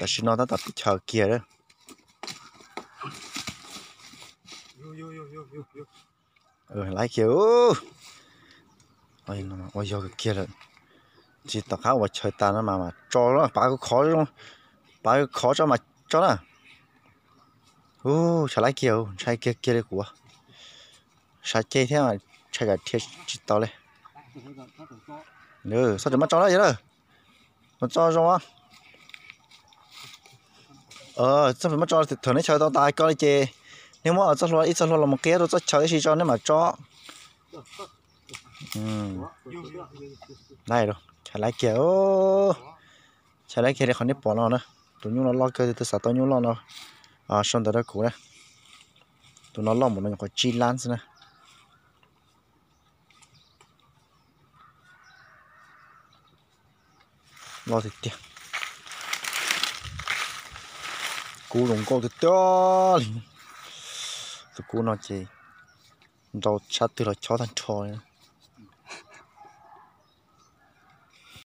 Tam sim no tab tom teb chaws kiag lawm. Laiv kiag, ua yog kiag lawm. Tsis tom qab uas chaws tas no mas mas tso, pav khov, pav khov tso mas tso na. Ub, tshaj laiv kiag, ntshai kiag kiag li kuv. Sav ceg thiab, ntshai tsam dhia tsis tau li. Txhob tseem maj tso na yog lawm. Mus tso zoo. Txoj pem maj tso, thaum neb chaws tau tas ko li ces neb muab txoj hlua, ib txoj hlua los mus qiab rau txoj chaw ib si tso neb mam tso. Ntshai laiv kiag, ntshai laiv kiag li qhov neb pom no na. Tus nyuj no loj kawg, tus xav tau nyuj loj no sau ntawv rau kuv na. Tus no loj npaum no nyuam qhuav tsib lab xwb na. Loj tiag tiag. Kub zoo nkauj tiag tiag li. Tus kub no ces nrau sab twg los chob tag nrho.